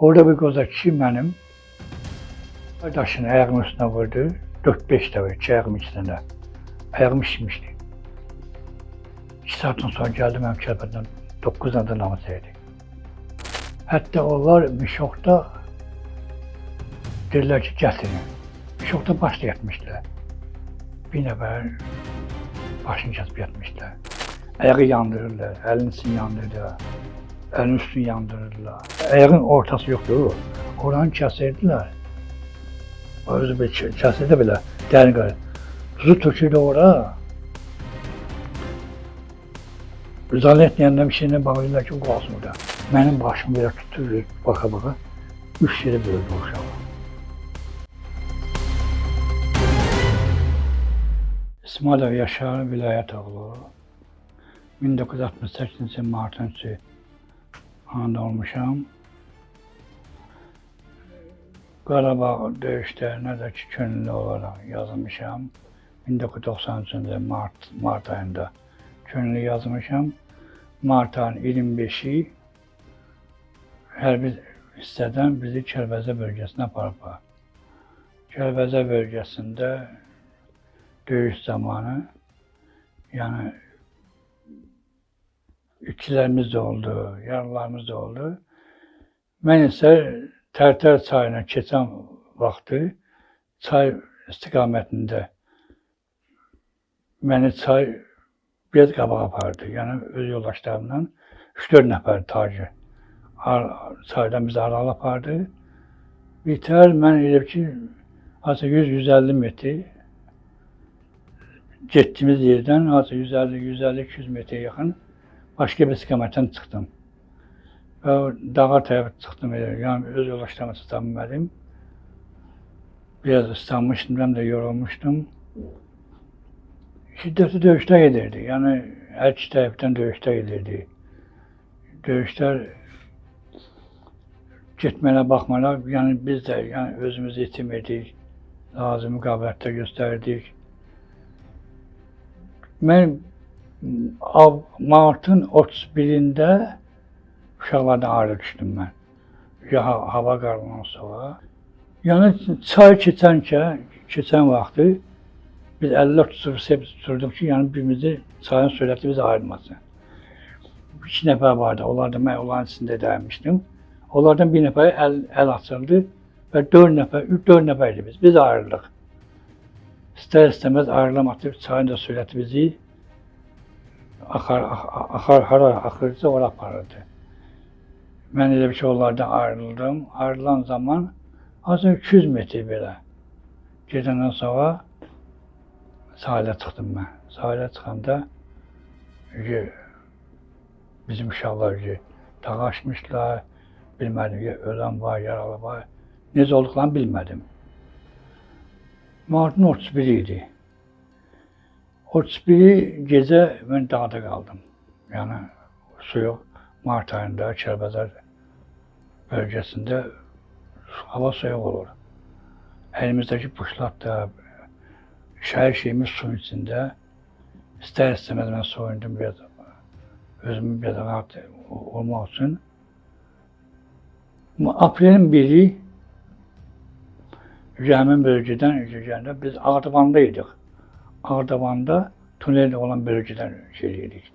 Orada bir qoza kişi mənim daşını ayağımın üstünə vurdu. 4-5 dəfə, iki ayağımın içində. Ayağım şişmişdi. 2 saatdan sonra gəldi mənim kəlbədən 9 dənə namaz idi. Hətta onlar Mişoqda dedilər ki, gətirin. Mişoqda başda yatmışdılar. Bir nəfər başını kəsib yatmışdılar. Ayağı yandırırlar, əlinin içini yandırırlar, əlinin üstünü yandırırlar. Ayağın ortası yoxdur, oranı kəsirdilər. Özü bir kəsirdi belə, dərin qarı. Tuzu tökürdü ora. Zaletniyəndən bir şeylə bağlayırlar ki, o qalsın orada. Mənim başım belə tutdu, baxa-baxa, 3 yerə böldü o uşağı. İsmailov Yaşar Vilayətoğlu, 1968-ci ilin martın 3-ü anadan olmuşam. Qarabağ döyüşlərinə də ki, könüllü olaraq yazılmışam. 1993-cü ilin mart ayında könüllü yazmışam. Mart ayının 25-i hərbi hissədən bizi Kəlbəzə bölgəsinə aparıblar. Kəlbəzə bölgəsində döyüş zamanı, yəni itkilərimiz də oldu, yaralarımız da oldu. Mən isə Tərtər çayına keçən vaxtı çay istiqamətində məni çay biraz qabağa apardı. Yəni öz yoldaşlarımdan 3-4 nəfər tacı çaydan bizi aralı apardı. Bitər, mən elə ki, harasa 100-150 metr getdiyimiz yerdən harasa 150-200 metrə yaxın başqa bir istiqamətdən çıxdım. Və dağa tərəf çıxdım elə, yəni öz yoldaşlarıma çata bilmədim. Biraz islanmışdım, həm də yorulmuşdum. Şiddətli döyüşlər gedirdi, yəni hər iki tərəfdən döyüşlər gedirdi. Döyüşlər getməyinə baxmayaraq, yəni biz də yəni özümüzü itirmirdik, lazımi qabiliyyətlər göstərdik. Mən martın 31-də uşaqlardan ayrı düşdüm mən. Ya, hava qarlandan sonra. Yəni çay keçən vaxtı biz 54 tuturduk ki, yəni birimizi çayın sürəti bizi ayırmasın. 2 nəfər vardı, onlar da mən onların içində dayanmışdım. Onlardan bir nəfər əl açıldı və 4 nəfər, 3-4 nəfər idi biz. Biz ayrıldıq. İstər istəməz ayrılamadıq, çayın da sürəti bizi axar, hara axırsa ora aparırdı. Mən elə bir şey onlardan ayrıldım. Ayrılan zaman azı 200 metr belə gedəndən sonra sahilə çıxdım mən. Sahilə çıxanda bizim uşaqlar dağa aşmışlar, bilmədim, ölən var, yaralı var. Necə olduqlarını bilmədim. Martın 31-i idi. 31-i gecə mən dağda qaldım. Yəni soyuq mart ayında Kəlbəcər bölgəsində hava soyuq olur. Əlimizdəki puşlat da, hər şeyimiz suyun içində. İstər istəməz mən soyundum biraz, özümü biraz rahat olmaq üçün. Aprelin 1-i həmin bölgədən gələndə biz Ağdavanda idik. Ağdavanda tunel olan bölgədən şey idik.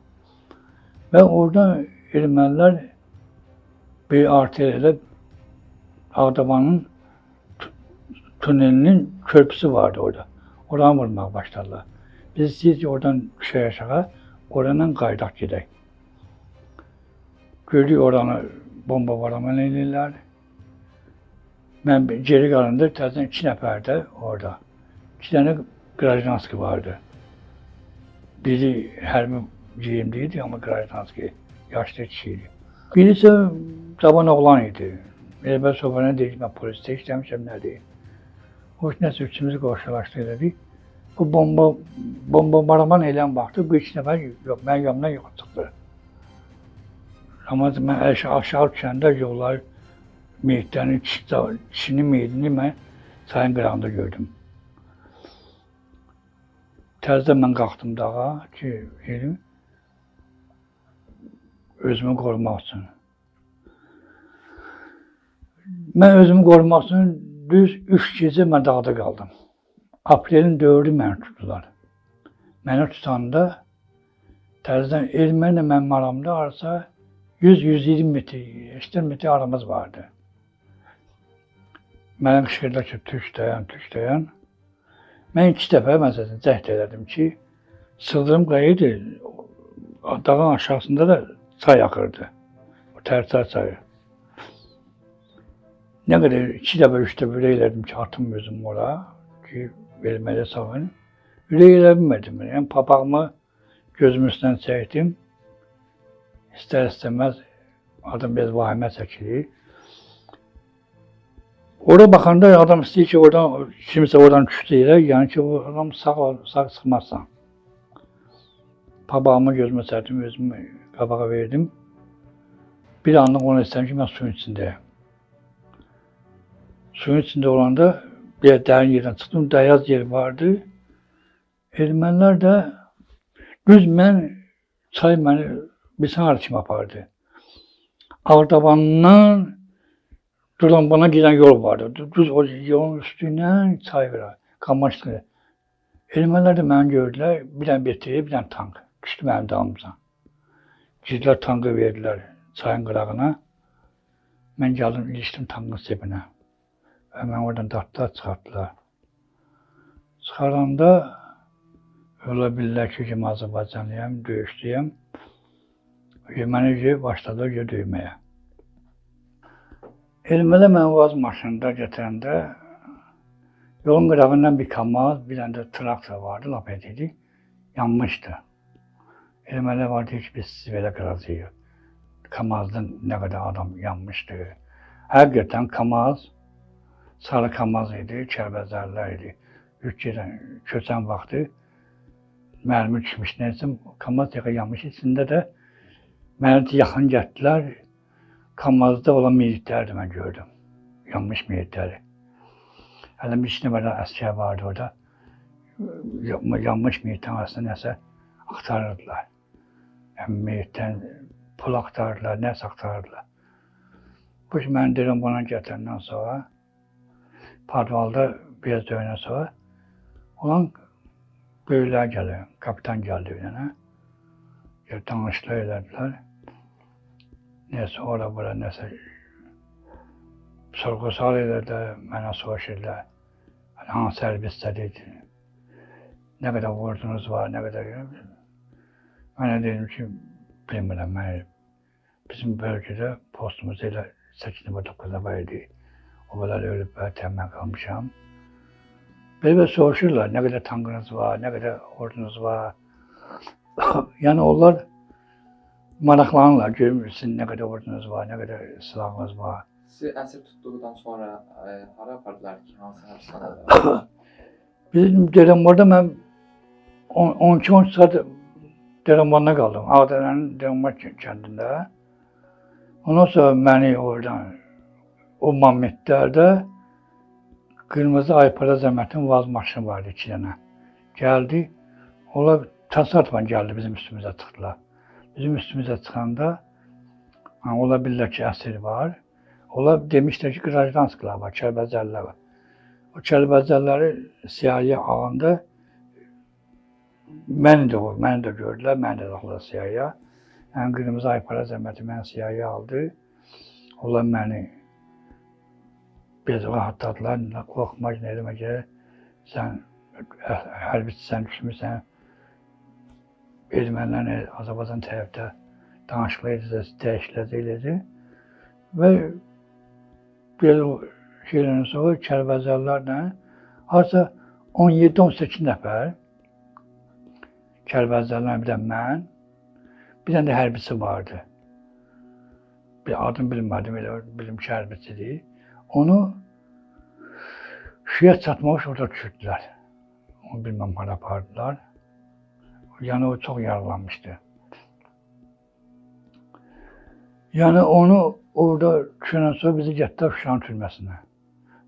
Və orada ermənilər bir arteriyadə Ağdavanın tunelinin körpüsü vardı orada. Oradan vurmağa başladılar. Biz istəyirik ki, oradan düşək aşağı, oradan qayıdaq gedək. Gördük oranı bombabarman eləyirlər. Mən geri qalanda təzədən 2 nəfər də orada. 2 dənə qrajdanski vardı. Biri hərbi geyimli idi, amma qrajdanski, yaşlı kişi idi. Biri isə cavan oğlan idi. Elə mən sonra nə deyir ki, mən polisdə işləmişəm, nə deyir. O nəsə üçümüzü qoşulaşdı elədik. Bu bombabarman eləyən vaxtı bu 2 nəfər yox, mənim yanımdan yox çıxdı. Amma mən aşağı düşəndə yollar meyitlərini, kişinin meyidini mən çayın qırağında gördüm. Təzədən mən qalxdım dağa ki, yerim, özümü qorumaq üçün. Mən özümü qorumaq üçün düz 3 gecə mən dağda qaldım. Aprelin 4-ü məni tutdular. Məni tutanda təzədən erməni ilə mənim aramda arası 100-120 metr, 80 metr aramız vardı. Mənə qışqırdılar ki, türk dayan, türk dayan. Mən 2 dəfə məsələn cəhd elədim ki, sıldırım qaya idi, dağın aşağısında da çay axırdı. O Tərtər çayı. Nə qədər 2 dəfə, 3 dəfə ürək elədim ki, atım özüm ora, ki, verməli sağın. Ürək elə bilmədim. Yəni, papağımı gözümün üstündən çəkdim. İstər-istəməz adam biraz vahimə çəkilir. Ora baxanda adam istəyir ki, oradan, kimsə oradan düşdü yerə, yəni ki, o adam sağ çıxmazsan. Papağımı gözümə çəkdim, özümü qabağa verdim. Bir anlıq onu istədim ki, mən suyun içindəyəm. Suyun içində olanda bir dərin yerdən çıxdım, dayaz yer vardı. Ermənilər də düz mən, çay məni bilsən hara kimi apardı. Ağdabandan Durambana gedən yol vardı. Düz o yolun üstündən çay verər, qamaşdı. Ermənilər də məni gördülər, bir dənə BTR, bir dənə tank. Düşdü mənim dalımca. Girdilər, tankı verdilər çayın qırağına. Mən gəldim, ilişdim tankın sebinə. Və mən oradan dartdılar, çıxartdılar. Çıxaranda öyle bildilər ki, mən Azərbaycanlıyam, döyüşlüyəm. Məni başladılar döyməyə. Ermənilər məni vaz maşında gətirəndə yolun qırağından bir KAMAZ, bir dənə də traktor vardı, lap idi, yanmışdı. Ermənilər vardı ki, biz sizi belə qıracağıq. KAMAZdan nə qədər adam yanmışdı. Həqiqətən KAMAZ, sarı KAMAZ idi, Kəlbəcərlilər idi. Yük gedən, köçən vaxtı mərmi düşmüş, nəsə KAMAZ yaqa yanmış. İçində də məni yaxın gətdilər. KAMAZda olan meyitləri də mən gördüm. Yanmış meyitləri. Hələ bir iki nəfər əsgər vardı orada. Yanmış meyitlərin arasında nəsə axtarırdılar. Yəni meyitdən pul axtarırdılar, nəsə axtarırdılar. Bu ki, məni deyirəm, buna gətirəndən sonra, podvalda biraz döyəndən sonra, olan böyüklər gəlir, kapitan gəldi bir dənə. Danışdılar, elədilər. Nəsə ora bura nəsə sorğu-sual elədilər, mənə soruşurlar. Hansı hərbi hissədə nə qədər ordunuz var, nə qədər... Mənə dedim ki, bilmirəm, mən, bizim bölgədə postumuz elə 8-9 nəfər idi. O qədər ölüb, tənbə qalmışam. Belə soruşurlar, nə qədər tankınız var, nə qədər ordunuz var. Yəni onlar maraqlanırlar, görmürsün nə qədər ordunuz var, nə qədər silahınız var. Sizi əsir tutduqdan sonra hara apardılar ki, hansı həbsxanada? Bizim Derenbarda mən 12-13 saat Derenbarda qaldım. Ağdərənin Derenbar kəndində. Ondan sonra məni oradan o momentlərdə Qırmızı Aypara Cəmiyyətinin vaz maşını vardı 2 dənə. Gəldi, onlar təsadüfən gəldi, bizim üstümüzə çıxdılar. Bizim üstümüzə çıxanda onlar bilirlər ki, əsir var. Onlar demişlər ki, qrajdanskılar var, Kəlbəcərlilər var. O Kəlbəcərləri siyahıya alanda məni də gördülər, məni də daxil siyahıya. Yəni Qırmızı Aypara Cəmiyyəti məni siyahıya aldı. Onlar məni biraz rahatladılar, qorxma, nə eləmə gərək, sən hərbiçisən, düşmüsən, ermənilərlə Azərbaycan tərəfdə danışıqlar edəcək, dəyişiləcək, eləyəcək. Və bir şeylərin sonra Kəlbəcərlərlə harca 17-18 nəfər Kəlbəcərlərlə bir də mən, bir dənə də hərbiçi vardı. Bir adını bilmədim, elə bilim ki, hərbiçidir. Onu Şuşaya çatmamış orada düşürdülər. Onu bilməm hara apardılar. Yəni o çox yaralanmışdı. Yəni onu orada düşəndən sonra bizi getdilər Şuşanın türməsinə.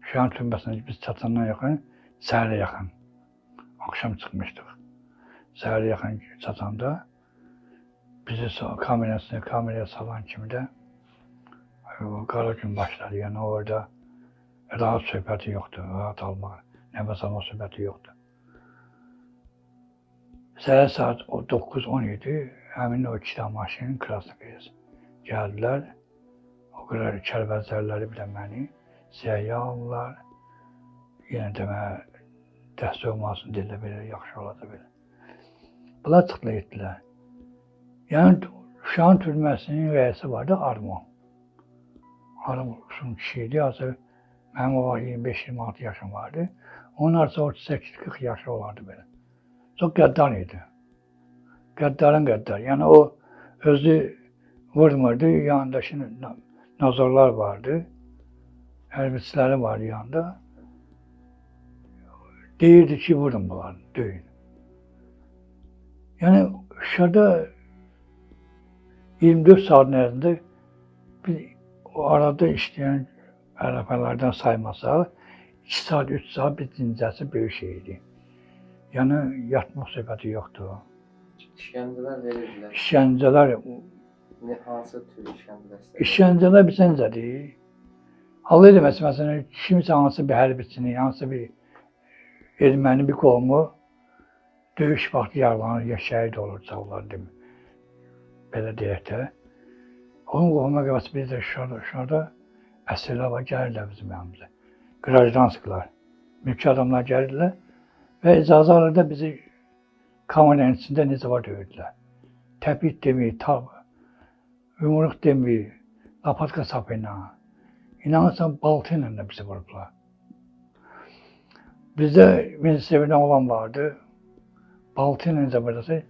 Şuşanın türməsinə biz çatandan yaxın, səhərə yaxın. Axşam çıxmışdıq. Səhərə yaxın çatanda bizi kameraya salan kimi də o qara gün başladı. Yəni orada Rahat söhbəti yoxdur, rahat almaq, nəfəs almaq söhbəti yoxdur. Səhər saat 9-10 idi, həmin o iki dənə maşının Krasnokres gəldilər. O qədər kəlbəzərləri bir də məni siyahıya aldılar. Yenə də mənə dəstək olmasın dedilər, belə yaxşı olacaq belə. Bunlar çıxdılar, getdilər. Yəni, Şuşanın türməsinin rəisi vardı, Armon. Armon kişi idi, azı mənim o vaxt 25-26 yaşım vardı. Onun arası 38-40 yaşı olardı belə. Çox qəddar idi. Qəddarın qəddar. Yəni o özü vurmurdu, yanındakı nazarlar vardı. Hərbiçiləri vardı yanında. Deyirdi ki, vurun bunları, döyün. Yəni Şuşada 24 saat ərzində bir o arada işləyən ərəfələrdən saymasaq, 2 saat, 3 saat bir dincəsi böyük şey idi. Yəni yatmaq söhbəti yoxdur. İşgəncələr verirdilər. İşgəncələr, Ne, hansı tür işgəncələr istədilər? işgəncələr bilsən necədir? Allah eləməsin, məsələn, kimsə hansı bir hərbiçini, hansı bir erməni bir qohumu döyüş vaxtı yaralanır, ya şəhid olur, cavlar demir. Belə deyək də. Onun qohuma qəbəsi bir də Şuşada əsirlər var, gəlirlər bizim yanımıza. Qrajdanskılar, mülki adamlar gəlirlər və icazə alır da bizi kameranın içində necə var döyürdülər. Təpik demir, tab, yumruq demir, lapatka sapı ilə. İnanırsan, balta ilə də bizi vurublar. Bizdə Münsevirdən olan vardı. Balta ilə necə vurdusa,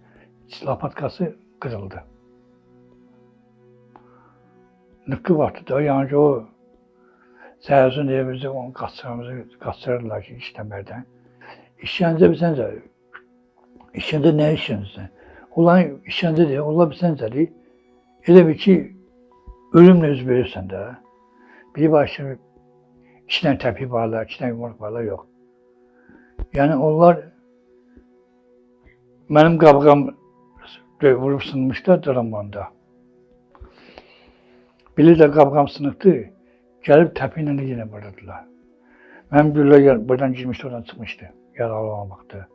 lapatkası qırıldı. Nıqqı vaxtı da, yəni ki, o səhərsin deyə bizi onu qaçırırlar ki, işləməkdən. İşgəncə bilsəncə, işgəncə nə işgəncəsən? Onların işgəncə deyil, onlar bilsəncədir. Elə bil ki, ölümlə üz verirsən də. Bir var ki, iki dənə təpik varlar, iki dənə yumruq varlar, yox. Yəni onlar mənim qabığım vurub sınmışlar dramanda. Bilirlər qabığım sınıqdır, gəlib təpiklə də yenə vururdular. Mənim güllə buradan girmişdi, oradan çıxmışdı. Yaralı olan vaxtı.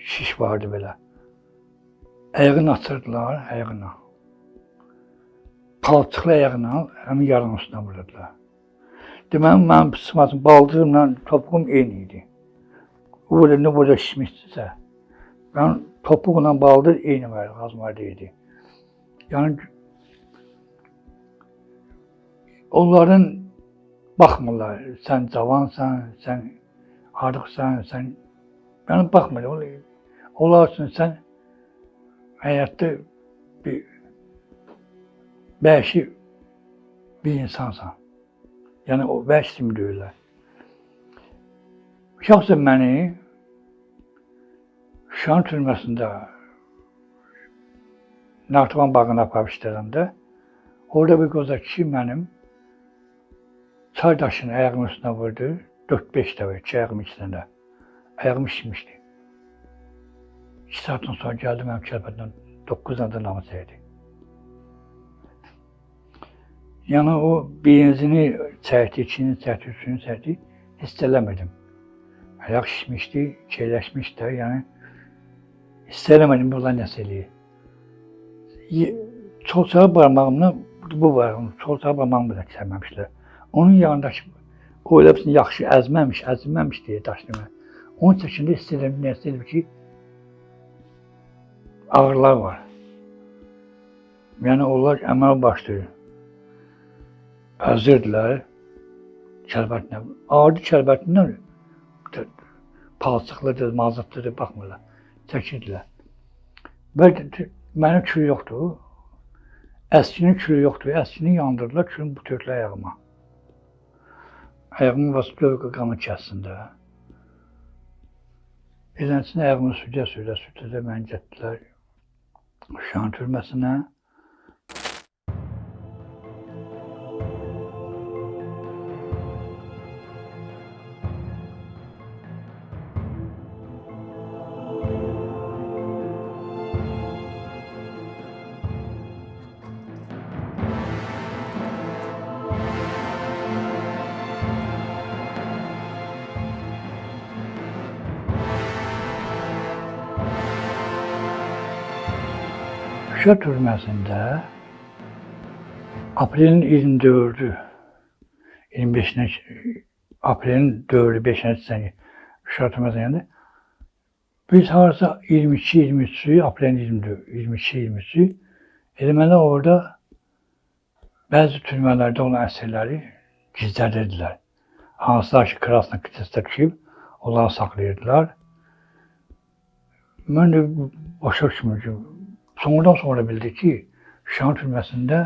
Şiş vardı belə. Ayağını açırdılar, ayağına. Palçıqlı ayağına, həmin yaranın üstünə vururdular. Deməli, mənim sımasım, baldırımla topuğum eyni idi. O burada, nə burada şişmişdisə, mənim topuqla baldır eyni var, azmarda idi. Yəni, onların baxmırlar, sən cavansan, sən arıqsan, sən... Yəni, baxmırlar. Onlar üçün sən həyatda bir vəhşi bir insansan. Yəni, o vəhşi kimi deyirlər. Şəxsən məni Şuşanın türməsində Naxçıvan bağına aparıb işlədəndə orada bir qoca kişi mənim çay daşını ayağımın üstünə vurdu. 4-5 dəfə, iki ayağımın içində. Ayağım şişmişdi. 2 saatdan sonra gəldi mənim kəlbətdən 9 dənə namı çəkdi. Yəni o birincini çəkdi, ikincini çəkdi, üçüncünü çəkdi. Hiss eləmirdim. Ayaq şişmişdi, keyləşmişdi. Yəni hiss eləmədim bunlar nəsə eləyir. Sol barmağımla bu barmağım, sol sağ barmağımı da kəsməmişlər. Onun yanındakı o elə bilsin yaxşı əzməmiş, əzilməmiş deyə daşını mən. Onun çəkində hiss edirəm, nəsə edirəm ki, ağrılar var. Yəni onlar əməl başlayır. Əzirdilər kəlbətlə. Adi kəlbətindən palçıqlıdır, mazıtlıdır, baxmırlar. Çəkirdilər. Və mənim kürü yoxdur. Əskinin kürü yoxdur. Əskini yandırdılar, kürünü bu töklər ayağıma. Ayağımı basıb dövqə qanı kəssin də. Elənçinin ayağımı sürüyə-sürüyə məni getdilər Şuşanın türməsinə. Şuşa türməsində aprelin 24-ü, 25-nə, aprelin 4-ü, 5-nə səni Şuşa türməsinə gəldi. Biz harasa 22-23-ü, aprelin 24, 22-23-ü ermənilər orada bəzi türmələrdə olan əsirləri gizlədirdilər. Hansılar ki, Krasna Kitesdə düşüb, onları saxlayırdılar. Mən də başa düşmürdüm. Sonradan sonra bildik ki, Şuşanın türməsində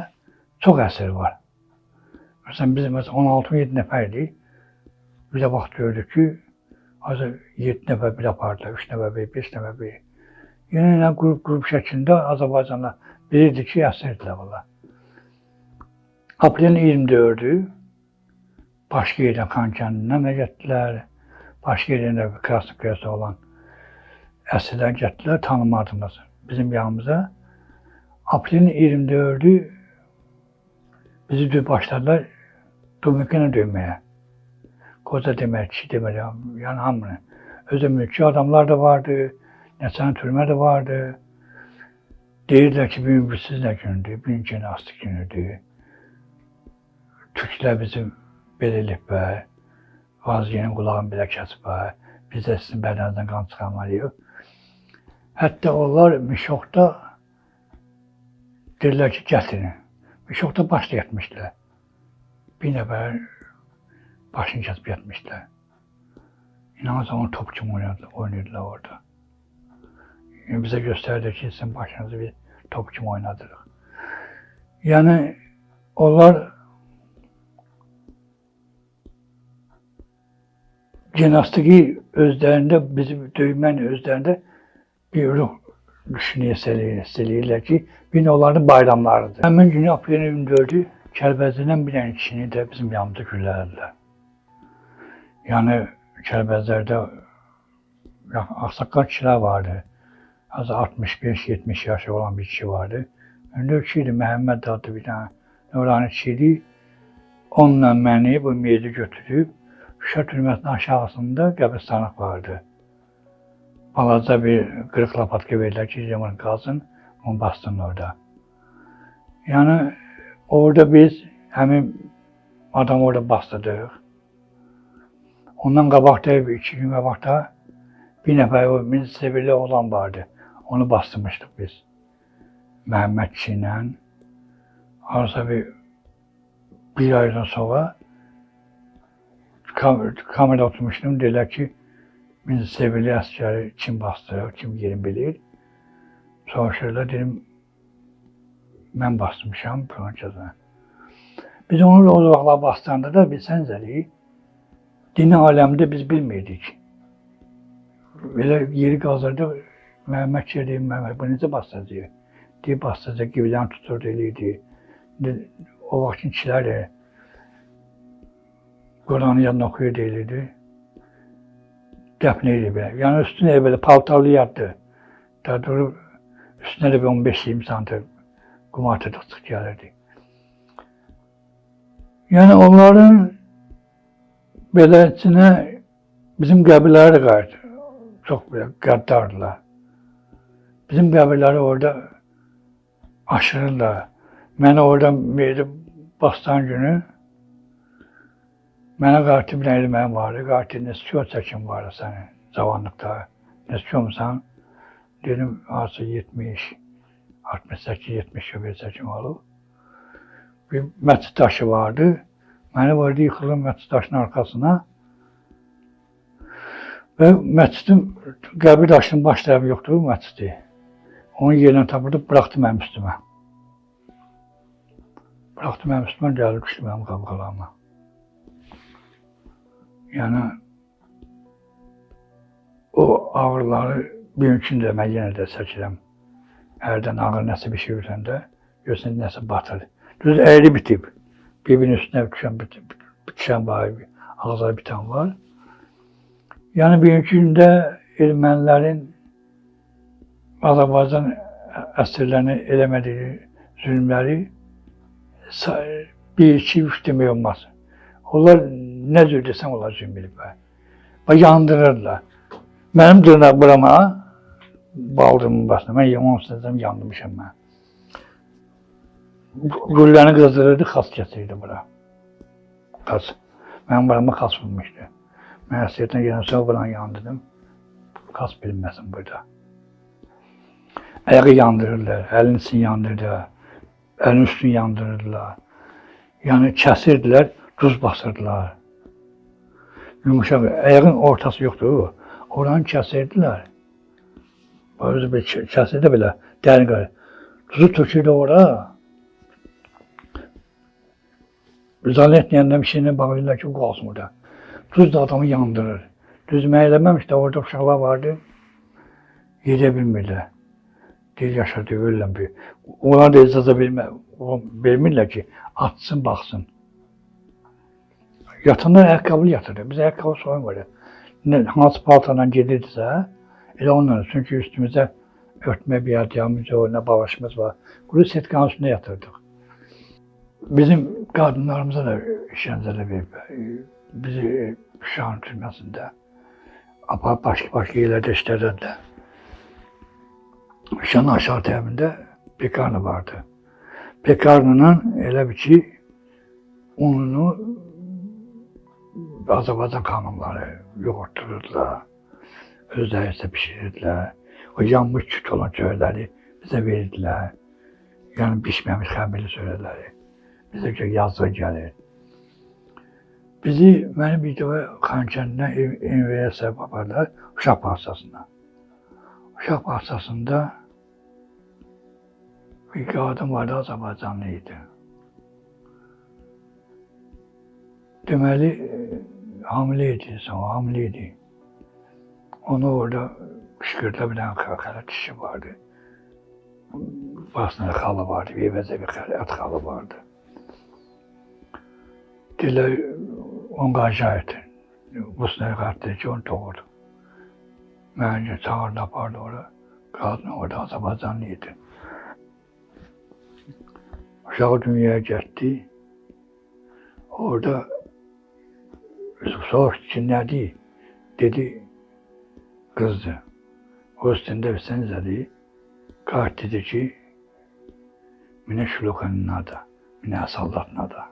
çox əsir var. Məsələn, biz məsələn 16-17 nəfər idik. Bir də vaxt gördük ki, azı 7 nəfər bir apardılar, 3 nəfər bir, 5 nəfər bir. Yenə ilə qrup-qrup şəklində Azərbaycanla bilirdi ki, əsirdilər bunlar. Aprelin 24-ü başqa yerdən Xankəndindən də getdilər. Başqa yerdən də Krasnokresdə olan əsirlər getdilər, tanımadığımız bizim yanımıza. Aprelin 24-ü bizi başladılar Dominikana döyməyə. Qoca demək, kişi demək, yəni hamını. Özü mülki adamlar da vardı, nəçənin türmə də vardı. Deyirdilər ki, bugün siz nə gündür, bugün genastik günüdür. Türklər bizim belə elib bə, vazgenin qulağını belə kəsib bə, biz də sizin bədəninizdən qan çıxarmalıyıq. Hətta onlar Mişoqda dedilər ki, gətirin. Mişoqda baş yetmişdilər. Bir nəfər başını kəsib yetmişdilər. İnanırsan onu top kimi oynayırdılar orada. Yəni bizə göstərdi ki, sizin başınızı bir top kimi oynadırıq. Yəni onlar genastiki özlərində, bizim döymən özlərində bir ruh düşünüyə hiss eləyirlər ki, bir onların bayramlarıdır. Həmin günü aprelin 24-ü Kəlbəzdən bir dənə kişini də bizim yanımıza güllələdilər. Yəni Kəlbəzlərdə ağsaqqal kişilər vardı. Az 65-70 yaşı olan bir kişi vardı. Öndə kişi idi, Məhəmməd adlı bir dənə nurani kişi idi. Onunla məni bu meyidi götürüb Şuşa türməsinin aşağısında qəbristanlıq vardı. Balaca bir qırıq lapatka verdilər ki, bunu qazın, bunu bastın orada. Yəni orada biz həmin adamı orada bastırdıq. Ondan qabaqda, 2 gün qabaqda bir nəfər o Münsevirli oğlan vardı. Onu bastırmışdıq biz. Məhəmməd kişi ilə. Harasa bir aydan sonra kamerada oturmuşdum. Dedilər ki, Münsevirli əskəri kim bastırır, kim yerini bilir. Soruşurlar, dedim, mən bastırmışam filan kəsə. Biz onu o vaxtlar bastıranda da bilsəniz əli, dini aləmdə biz bilmirdik. Belə yeri qazırdı, Məhəmməd kişi deyim, Məhəmməd, bu necə bastıracaq? Deyib bastıracaq, qibləni tuturdu, eləyirdi. O vaxtın kişilər də Quranı yadına oxuyurdu, eləyirdi. Dəfn edir belə. Yəni üstünə belə paltarlı yatdı. Da durub üstünə də bir 15-20 santim qum atırdıq, çıx gəlirdi. Yəni onların beləsinə bizim qəbirləri də qayıtdı. Çox belə qəddardılar. Bizim qəbirləri orada aşırırlar. Məni orada meyidi bastan günü mənə qayıtdı bir dənə mənim vardı. Qayıtdı, nə sıçıyor çəkim var sənin cavanlıqda. Nə sıçıyorsan? Dedim, harasa 70, 68, 70 bir çəkim olub. Bir məscid daşı vardı. Məni vardı yıxıldım məscid daşının arxasına. Və məscidin qəbir daşının baş tərəfi yoxdur məscidi. Onun yerindən tapırdı, bıraxdı mənim üstümə. Bıraxdı mənim üstümə, gəldi düşdü mənim qabqalağıma. Yəni o ağrıları bugünkü də mən yenə də çəkirəm. Hərdən ağır nəsə bir şey görəndə görürsən nəsə batır. Düz əyri bitib. Bir-birinin üstünə düşən, bitişən var, ağızları bitən var. Yəni bugünkü gündə ermənilərin Azərbaycan əsirlərini eləmədiyi zülmləri 1, 2, 3 demək olmaz. Onlar nə cür desən onlar zülm ediblər. Və yandırırdılar. Mənim dırnaq burama baldırımın başına. Mən 10 sənədən yandırmışam mən. Gülləni qızdırırdı, xas gətirirdi bura. Xas. Mənim buramı xas vurmuşdu. Mən əsirdən gələn sonra buranı yandırdım. Xas bilinməsin burada. Ayağı yandırırlar, əlin içini yandırırlar, əlin üstünü yandırırdılar. Yəni kəsirdilər, duz basırdılar. Yumuşaq, ayağın ortası yoxdur. Oranı kəsirdilər. Özü bir kəsirdi belə, dərin qarı. Duzu tökürdü ora. Zaletniyəndən bir şeylə bağlayırlar ki, qalsın orada. Duz da adamı yandırır. Düz mən eləməmiş də orada uşaqlar vardı. Yedə bilmirlər. Deyir, Yaşar deyir, ölürəm bir. Onlar da icazə vermirlər ki, atsın, baxsın. Yatanlar ayaqqabılı yatırdı. Biz ayaqqabı soyunmurdu. Hansı paltarla gedirdisə, elə onunla. Çünki üstümüzə örtmə bir ədyamız yox, nə balaşımız var. Quru setkanın üstündə yatırdıq. Bizim qadınlarımıza da işgəncələr veriblər. Bizi Şuşanın türməsində aparıb başqa-başqa yerlərdə işlədəndə. Şuşanın aşağı tərəfində pekarna vardı. Pekarnanın elə bir ki, ununu Azərbaycan xanımları yoğurtdururdular. Özləri isə pişirirdilər. O yanmış küt olan çörəkləri bizə verirdilər. Yəni bişməmiş xəmirli çörəkləri. Bizə ki, yazıq gəlir. Bizi, məni bir dəfə Xankəndidən NVS-ə apardılar uşaq bağçasına. Uşaq bağçasında bir qadın vardı, Azərbaycanlı idi. Deməli, hamilə idi, sonra hamilə idi. Onu orada qışqırdılar, bir dənə xələ dişi vardı. Basına xalı vardı, bir əvəzə bir ət xalı vardı. Dedilər, onu qaca et. Bu sınır qayıtdı ki, onu doğurdu. Məni çağırdı, apardı oraya. Qadın orada Azərbaycanlı idi. Uşağı dünyaya getdi. Orada soruşdu ki, nədir? Dedi, qızdır. O üstündə bilsənizədir. Qayıt dedi ki, mənə şluxanın nada, mənə sallat nada.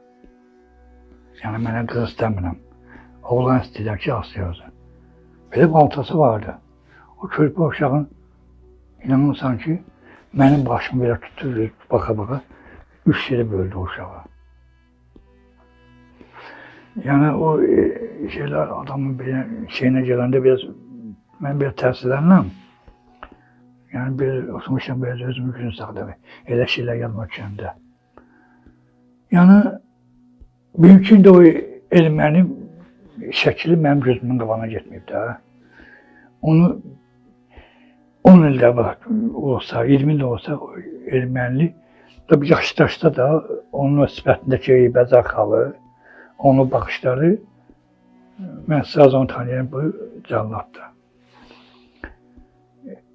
Yəni mənə qız istəmirəm. Oğlan istəyirəm ki, asıyasın. Belə baltası vardı. O körpə uşağın inanırsan ki, mənim başımı belə tutdu, baxa-baxa 3 yerə böldü o uşağı. Yəni o şeylər adamın belə şeyinə gələndə biraz mən biraz təsirlənirəm. Yəni bir oturmuşam belə özümü gücünü saxlayım. Elə şeylər yadıma düşəndə. Yəni mümkün də o erməni şəkili mənim gözümün qabağına getməyib də. Onu 10 ildə olsa, 20 ildə olsa ermənili tabii yaşdaşda da onun o sifətindəki bəzək xalı, onun baxışları mən sraz onu tanıyıram, bu cəlladdır.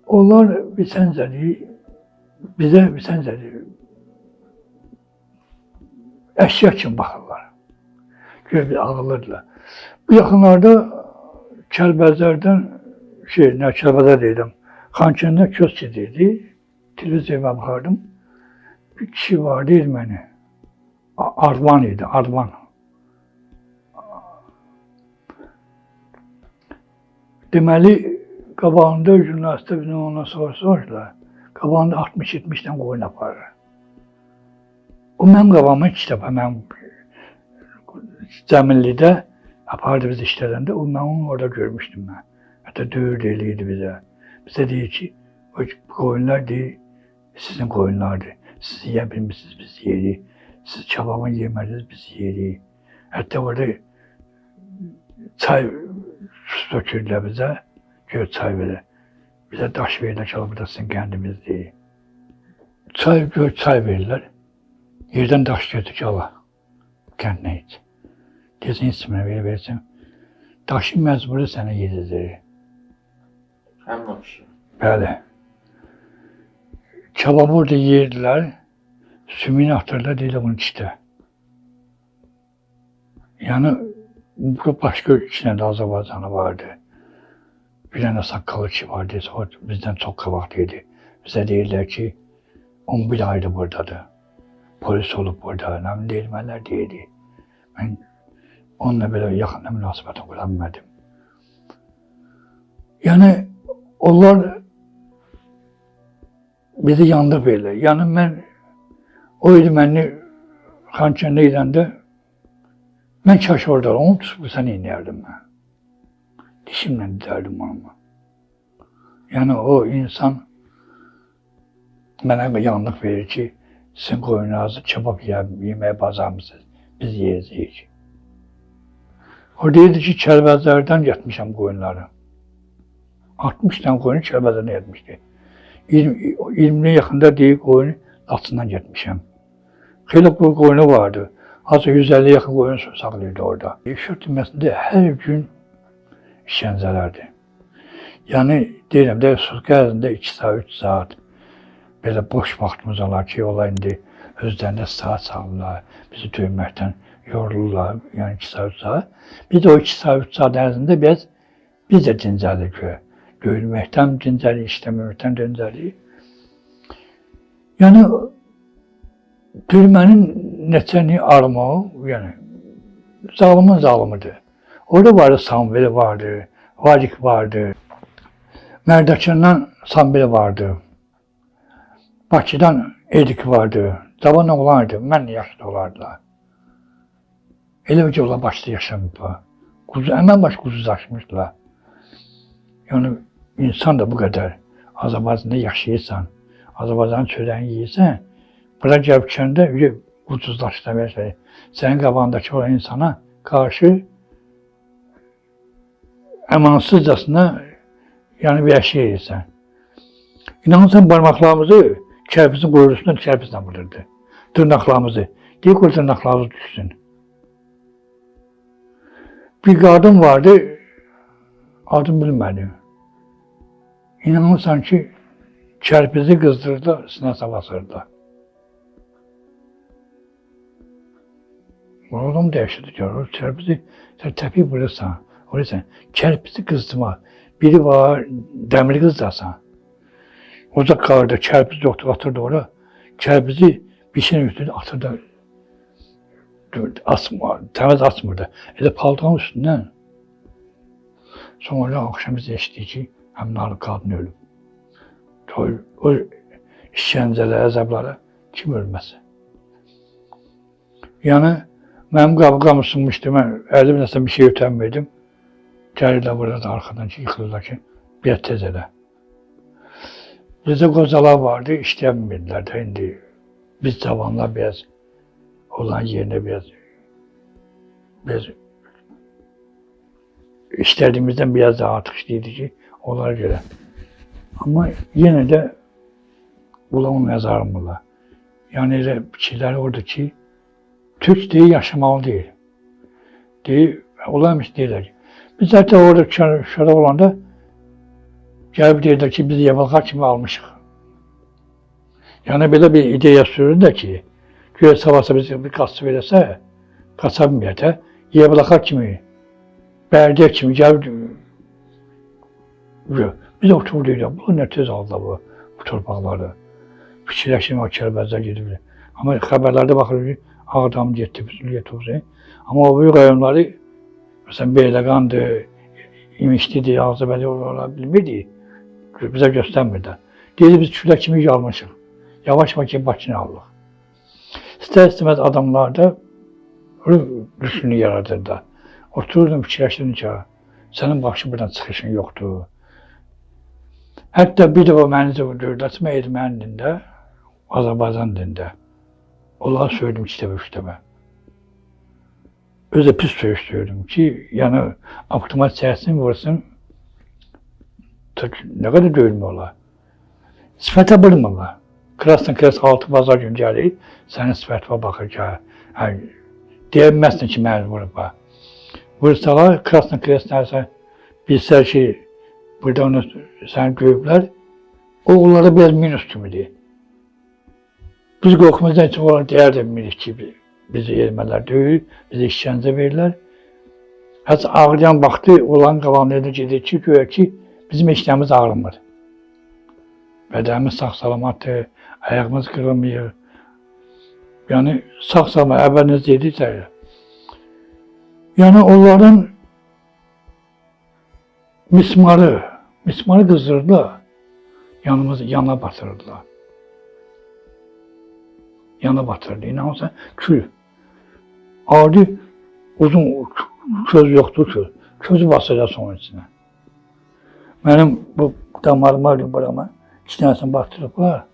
Onlar bilsəncədir, bizə bilsəncədir, əşya kimi baxırlar. Görə bir ağıllıdırlar. Bu yaxınlarda Kəlbəzərdən, nə Kəlbəzər deyirdim, Xankəndidən köç gedirdi. Televizoruma baxardım. Bir kişi vardı erməni. Arvan idi, Arvan. Deməli, qabağında jurnalistlər bizim ondan sonra soruşdular. Qabağında 60-70 dənə qoyun aparır. O mənim qabağıma ilk dəfə mənim Cəmillidə apardı bizi işlədəndə, o mən onu orada görmüşdüm mən. Hətta döyürdü eləyirdi bizə. Bizə deyir ki, o qoyunlar deyir, sizin qoyunlardır. Siz yeyə bilmirsiniz, biz yeyirik. Siz kababını yemədiniz, biz yeyirik. Hətta orada çay tökürdülər bizə, gör çay verir. Bizə daş verirlər ki, bu da sizin qəndimizdir. Çay, gör çay verirlər. Yerdən daş götür ki, ala, kəndinə iç. Deyirsən, içmə, verir, verirsən. Daşı məcburi sənə yedizdirir. Həmin o kişi. Bəli. Kebabı orada yeyirdilər, sümüyünü atırlar, deyirlər bunu içdə. Yəni, bu başqa iki dənə də Azərbaycanlı vardı. Bir dənə saqqalı kişi vardı, o bizdən çox qabaqda idi. Bizə deyirlər ki, 11 aydır buradadır. Polis olub burada, nə bilim, ermənilər deyirdi. Mən onunla belə yaxından münasibət qura bilmədim. Yəni, onlar bizi yandı belə. Yəni, mən o erməni Xankəndə gedəndə mən kaş orada onu tutub sən inəyərdim mən. Dişimlə didərdim onu. Yəni, o insan mənə yanlıq verir ki, sizin qoyunlarınızı kebab yeməyə bacarmısınız, biz yeyəcəyik. O deyirdi ki, Kəlbəcərdən getmişəm qoyunları. 60 dənə qoyunu Kəlbəcərdən getmişdi. 20-yə yaxında deyir qoyunu Laçından getmişəm. Xeyli qoyunu vardı. Azı 150 yaxın qoyun saxlayırdı orada. Şuşa türməsində hər gün işgəncələrdir. Yəni, deyirəm də, sutka ərzində 2 saat, 3 saat belə boş vaxtımız olar ki, onlar indi özlərində saat salırlar, bizi döyməkdən yorulurlar, yəni 2 saat, 3 saat. Biz də o 2 saat, 3 saat ərzində biraz biz də dincəlik. Döyülməkdən dincəlik, işləməkdən dincəlik. Yəni, türmənin neçəni armağı, yəni zalımın zalımıdır. Orada vardı Samvel vardı, Varik vardı, Mərdəkandan Samvel vardı, Bakıdan Edik vardı, cavan oğlan idi, mən yaşlı olardılar. Elə ki, onlar Bakıda yaşamıblar. Kuzu, həmən baş quzuzlaşmışdılar. Yəni, insan da bu qədər Azərbaycanda yaşayırsan, Azərbaycanın çörəyini yeyirsən, bura gəlib kəndə ucuzlaşdıra versən, sənin qabağındakı olan insana qarşı əmansızcasına yəni vəhşi edirsən. İnanırsan barmaqlarımızı kərpizin quyrusundan kərpizlə vururdu. Dırnaqlarımızı. Deyir ki, dırnaqlarımız düşsün. Bir qadın vardı, adını bilmədim. İnanırsan ki, kərpizi qızdırdı, sinəsə basırdı. Oğlum dəhşəti görür, kərpizi sən təpik vurursan, vurursan, kərpizi qızdırma. Biri var, dəmiri qızdırsan. Ocaq qalırdı, kərpiz yoxdur, atırdı ora. Kərpizi bir şeyin üstünə atırdı. Asma, təmiz açmırdı. Elə paltanın üstündən. Sonra axşam biz eşitdik ki, həmin qadın ölüb. O işgəncələrə, əzablara kim ölməsin? Yəni, mənim qabıqam ısınmışdı, mən əlim nəsə bir şey ötənmirdim. Gəlirlər burada da arxadan ki, yıxılırlar ki, bir tez elə. Bizdə qocalar vardı, işləyə bilmirdilər də indi. Biz cavanlar biraz olan yerində biraz işlədiyimizdən biraz daha artıq işləyirdik ki, onlara görə. Amma yenə də ulan nəzarımırlar. Yəni elə fikirləri odur ki, Türk deyil, yaşamalı deyil. Deyil, olarmış deyirlər ki. Biz hətta orada Şuşada olanda gəlib deyirlər ki, biz Yevlaxa kimi almışıq. Yəni belə bir ideya sürür ki, güya sabahsa biz bir qaçı verəsə, qaça bilməyək də, Yevlaxa kimi, bərdə kimi gəlib, biz oturduq, bu nə tez aldılar bu torpaqları. Fikirləşim o Kəlbəcər gedib. Amma xəbərlərdə baxırıq ki, Ağdam getdi, getdi. Amma o böyük rayonları, məsələn, Beyləqandır, İmişlidir, Ağzabəli oralar bilmirdik. Bizə göstərmirlər. Deyir, biz külək kimi yalmışıq. Yavaş-yavaş ki, Bakını aldıq. İstər-istəməz adamlarda düşünü yaradırdı. Otururdum, fikirləşirdim ki, sənin başı buradan çıxışın yoxdur. Hətta bir dəfə məni dördlər, mən erməni dində, Azərbaycan dində. Onlara söyledim 2 dəfə, 3 dəfə. Özü pis söyüş söylüdüm ki, yəni avtomat çəksin, vursun, nə qədər döyülmə olar. Sifətə vurmurlar. Krasna Kres 6 bazar gün gəlir, sənin sifətinə baxır ki, hə, deyə bilməzsin ki, məni vurub. Ha. Vursalar, Krasna Kres nəsə bilsə ki, burada onu səni döyüblər, o onlara biraz minus kimidir. Biz qorxumuzdan üçün onlara deyər də bilmirik ki, bizi ermənilər döyür, bizi işgəncə verirlər. Hətta ağrıyan vaxtı olan qalan yerdə gedir ki, güya ki, bizim heç nəyimiz ağrımır. Bədənimiz sağ salamatdır, ayağımız qırılmıyor. Yəni sağ-sağ əvvəl necə edirsə. Yəni onların mismarı qızdırdılar. Yanımızı yana batırdılar. Yana batırdı. İnanırsan kül. Adi uzun köz yoxdur ki. Közü basacaq onun içinə. Mənim bu damarıma, burama içinəsini batırıblar.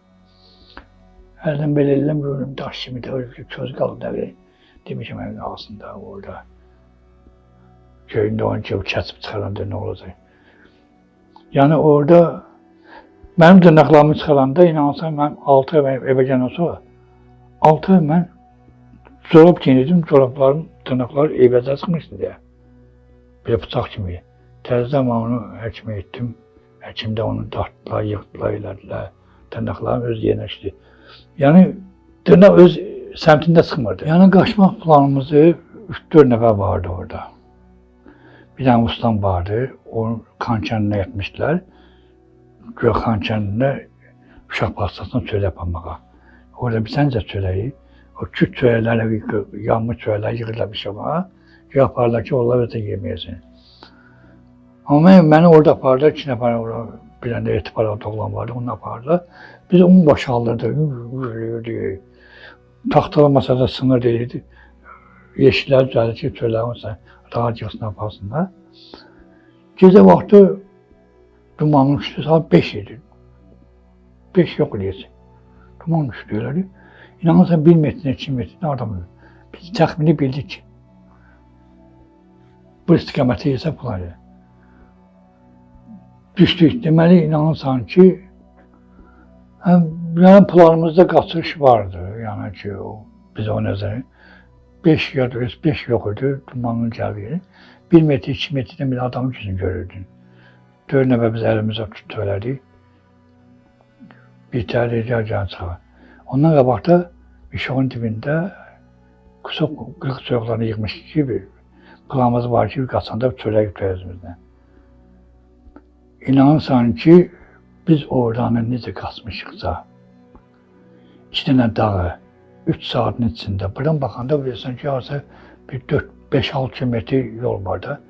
Hərdən belə eləm görürüm, daş kimi də köz qalıb da belə. Demişəm, mən qalsın da orada. Köyündə onu ki, kəsib çıxaranda nə olacaq? Yəni orada mənim dırnaqlarımı çıxaranda, inanırsan, mən 6 ay evə gələn sonra 6 ay mən corab geyinirdim, corablarım, dırnaqlar eybəcər çıxmışdı deyə. Belə bıçaq kimi. Təzədən mən onu həkimə etdim. Həkim də onu dartdılar, yıxdılar, elədilər. Dırnaqlarım öz yerinə düşdü. Yəni dırnaq öz səmtində çıxmırdı. Yəni qaçmaq planımızı 3-4 nəfər vardı orada. Bir dənə ustam vardı, onu Xankəndinə getmişdilər. Güya Xankəndinə uşaq bağçasına çörək aparmağa. Orada bir səncə çörəyi, o küt çörəkləri, yanmış çörəkləri yığırlar bir şey var. Güya aparırlar ki, onlar özü yeməyəcək. Amma məni orada apardılar, 2 nəfər orada, bir dənə də etibar oğlan vardı, onu apardılar. Biz onu başa alırdıq, yürüyürdük. Taxtalı masada sınır deyildi. Yeşillər düzəldir ki, çörəkləri olsa, rahat yığsın, aparsınlar. Gecə vaxtı dumanın düşdü, saat 5 idi. 5 yox eləyəcək. Duman düşdü elədi. İnanırsan 1 metrə, 2 metrə adam ölür. Biz təxmini bildik ki, bu istiqamətə yesə pul edir. Düşdük. Deməli, inanırsan ki, həm, yəni planımızda qaçış vardı. Yəni ki, o, biz o nəzəri 5 ya 5 yox idi, dumanın gəldiyi. 1 metr, 2 metrdən bir adamın yüzünü görürdün. 4 nəfər biz əlimizə tutdu elədik. Bir tər can çıxar. Ondan qabaqda Mişoğun dibində qısa qırıq çörəklərini yığmış ki, bir planımız var ki, qaçanda çörək götürər özümüzlə. İnanırsan ki, biz oradan necə qaçmışıqsa, 2 dənə dağı 3 saatin içində, buradan baxanda bilirsən ki, harasa bir 4-5-6 kilometr yol var da.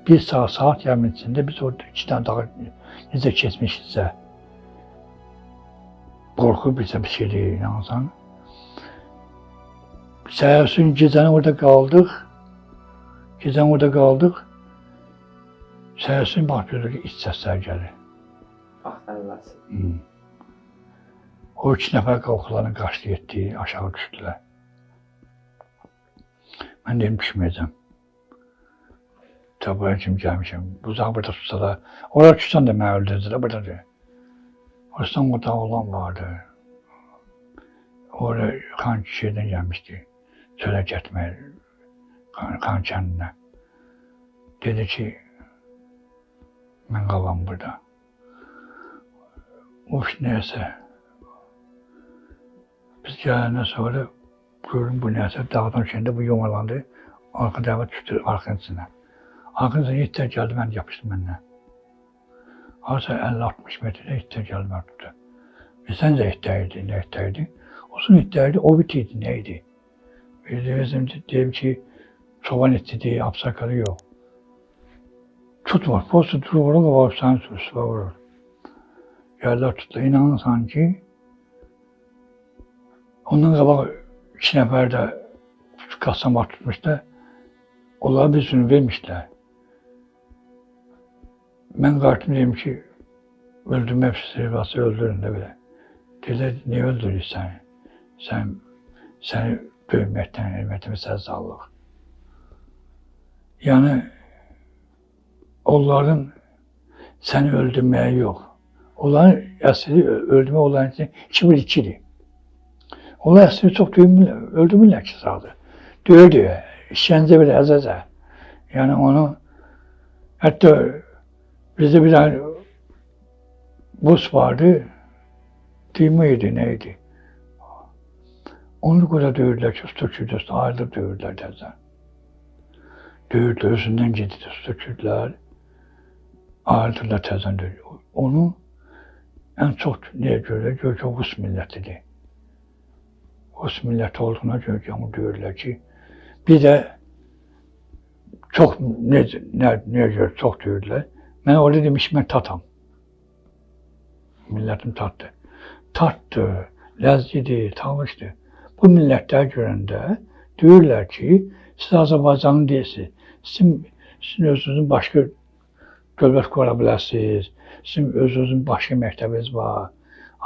1 saat, saat yarımın içində biz orada 2 dənə dağı necə keçmişiksə, qorxu bizə bir şey deyil, inanırsan. Səhərsin gecəni orada qaldıq. Gecəni orada qaldıq. Səhərsin bax görürük ki, iç səslər gəlir. Axtarırlar. O 2 nəfər qorxularını qaçdı getdi, aşağı düşdülər. Mən dedim, düşməyəcəm. Tabi kim gəlmişəm. Uzaq burada tutsa da, oraya düşsən də məni öldürdülər, burada deyil. Orasdan orada oğlan vardı. Orada Xan şeydən gəlmişdi, çölə getməyə, Xan kəndinə. Dedi ki, mən qalam burada. Of, nəyəsə. Biz gələndən sonra gördüm bu nəyəsə, dağdan düşəndə bu yumalandı. Arxa dəvə düşdü arxın içinə. Arxın içinə itlər gəldi, mən yapışdı məndən. Harasa 50-60 metrdə itlər gəldi, mən tutdu. Bilsən də itlər idi, nə itlər idi? Olsun itlər idi, o bit idi, nə idi? Özüm deyim ki, çoban iti, apsakalı yox. Tutmur, postu durur, var, sən üstüne vurur. Gəldilər, tutdu. İnanırsan ki, ondan qabaq 2 nəfər də qaçan vaxt tutmuşdu. Onlara bir sürü vermişdilər. Mən qayıtdım, deyim ki, öldürmək sivası öldürün də belə. Dedilər, niyə öldürürük səni? Səni döyməkdən, eləməkdən səz alırıq. Yəni, onların səni öldürməyə yox. Onların əsri öldürmək onların üçün 2-1-2-dir. Onlar əsri çox döymürlər, öldürmürlər ki, sağdır. Döyə-döyə, işgəncə belə əzəzə. Yəni onu, hətta bizdə bir dənə bus vardı, düymə idi, nə idi? Onu qoca döyürdülər ki, su tökürdü, ayrılıb döyürdülər təzədən. Döyürdülər, özündən gedirdi, su tökürdülər, ayrıldılar təzədən döyürdülər. Onu ən çox niyə görürlər? Görür ki, o Rus millətidir. Rus milləti olduğuna görə ki, onu deyirlər ki, bir də çox necə, nəyə görə çox deyirlər. Mən orada demiş, mən tatam. Millətim tatdı. Tatdı, ləzgidir, tanışdır. Bu millətlər görəndə deyirlər ki, siz Azərbaycanlı deyilsiniz. Sizin özünüzün başqa dövlət qura bilərsiniz. Sizin özünüzün başqa məktəbiniz var.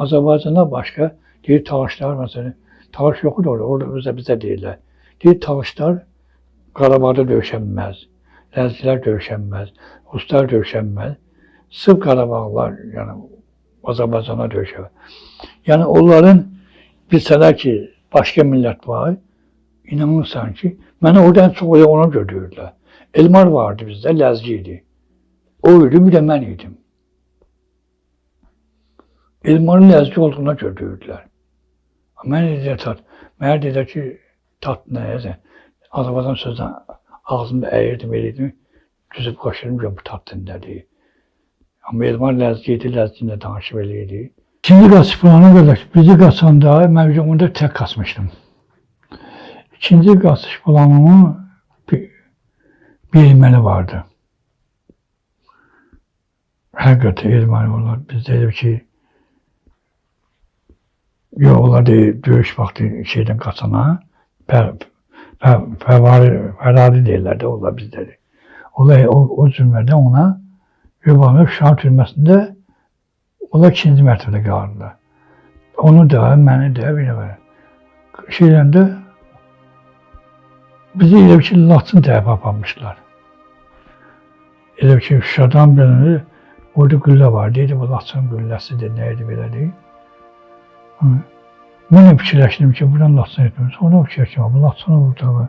Azərbaycanda başqa deyir talışlar məsələn, talış yoxdur orada, orada özə bizə deyirlər. Deyir talışlar Qarabağda döyüşə bilməz, Ləzgilər döyüşə bilməz, Ruslar döyüşə bilməz. Sırf Qarabağlar, yəni Azərbaycana döyüşə bilər. Yəni onların bilsələr ki, başqa millət var, inanırsan ki, mənə oradan çox ona görə deyirlər. Elmar vardı bizdə, Ləzgi idi. O idi, bir də mən idim. Elmarın Ləzgi olduğuna görə deyirlər. Mən dedilər tat. Mənə dedilər ki, tat nəyəsə. Azərbaycan sözünü ağzımda əyirdim, eləyirdim. Düzüb qoşurdum ki, bu tatlı nədir. Amma Elmar Ləzgi idi, Ləzgi ilə danışıb eləyirdi. İkinci qaçış planı qədər, bizi qaçanda mən onda tək qaçmışdım. İkinci qaçış planımın bir erməni vardı. Həqiqətən erməni onlar. Biz dedik ki, yox, onlar deyir, döyüş vaxtı şeydən qaçana, fərari deyirlər də, onlar bizləri. Onlar o cümlədə ona Yubanlı Şuşa türməsində onlar ikinci mərtəbədə qalırdılar. Onu da, məni də bir nəfər şeyləndə bizi elə ki, Laçın tərəfə aparmışlar. Elə ki, Şuşadan birini orada güllə var. Deyirdi, bu Laçın gülləsidir, nə idi belədir. Mən də fikirləşdim ki, buradan Laçına getməm. Sonra fikirləşdim, bu Laçın o tərəfə,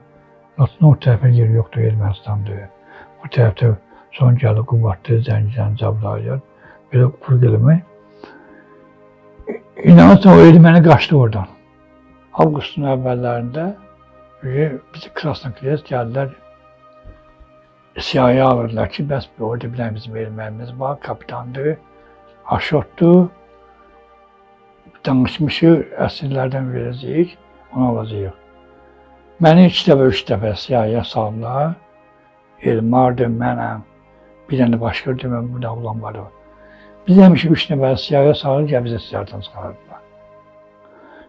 Laçın o tərəfə yer yoxdur, Ermənistandır. O tərəfdə son gəldi Qubadlı, Zəngizən, Cəbrayıl, belə qurq eləmək. İnanırsan, o erməni qaçdı oradan. Avqustun əvvəllərində bizi Krasnokres gəldilər, siyahıya alırdılar ki, bəs orada bir dənə bizim ermənimiz var, kapitandır, Aşotdur, danışmışıq, əsirlərdən verəcəyik, onu alacağıq. Məni 2 dəfə, 3 dəfə siyahıya saldılar. Elmardır, mənəm, bir dənə başqa deməm, bu da oğlan var. Biz həmişə 3 nəfər siyahıya salır, gəl bizi siyahıdan çıxardılar.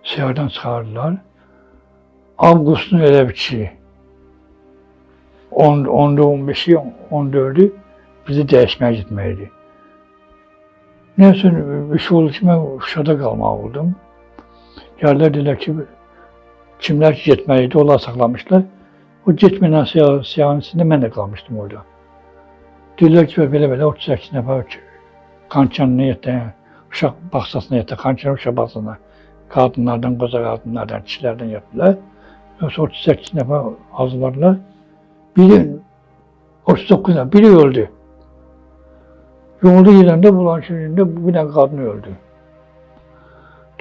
Siyahıdan çıxardılar. Avqustun elə bir ki, 10, 10'da 15'i, 14'ü bizi dəyişməyə getməkdir. Neyse, bir şey oldu ki, mən Şuşada qalmalı oldum. Gəldilər, dedilər ki, kimlər ki getməli idi, onlar saxlamışlar. O getməyən siyahının içində mən də qalmışdım orada. Dedilər ki, belə-belə 38 nəfər Xankəndinə yetdi, uşaq bağçasına yetdi, Xankəndi uşaq bağçasına qadınlardan, qoca qadınlardan, kişilərdən yetdilər. Yoxsa 38 nəfər hazırladılar. Biri 39 nəfər, biri öldü. Yolda gedəndə bulan şeyində bir dənə qadın öldü.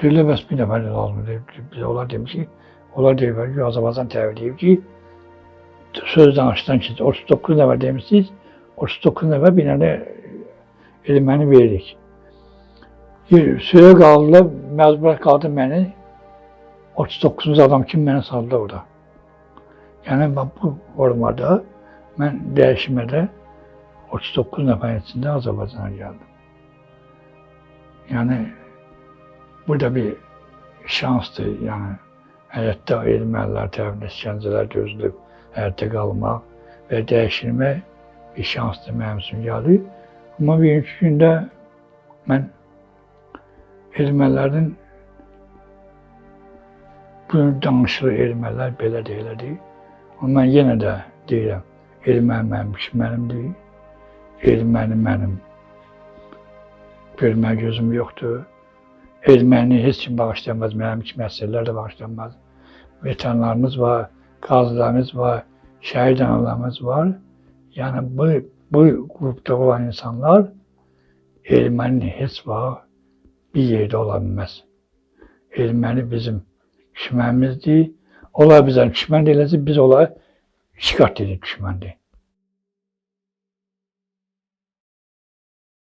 Dedilər, bəs bir nəfər də lazımdır. Bizə onlar demiş ki, onlar deyiblər ki, Azərbaycan tərəfi deyib ki, söz danışdan ki, 39 nəfər demişsiniz, 39 nəfər bir dənə erməni veririk. Süre qaldılar, məcbur qaldı məni, 39-cu adam kimi məni saldılar orada. Yəni, mən bu formada, mən dəyişmədə 39 nəfərin içində Azərbaycana gəldim. Yəni, bu da bir şansdır. Yəni, həyatda ermənilər tərəfindən işgəncələr dözülüb, həyatda qalmaq və dəyişilmək bir şansdır mənim üçün gəldi. Amma bugünkü gündə mən ermənilərin bugün danışılır ermənilər belə deyilərdir. Amma mən yenə də deyirəm, erməni mənim düşmənim erməni mənim görmə gözüm yoxdur. Erməni heç kim bağışlanmaz, mənim kimi əsirlər də bağışlanmaz. Veteranlarımız var, qazilərimiz var, şəhid analarımız var. Yəni bu qrupda olan insanlar erməni heç vaxt bir yerdə ola bilməz. Erməni bizim düşmənimizdir. Onlar bizə düşmən eləsə, biz onlara iki qat dedik düşməndir.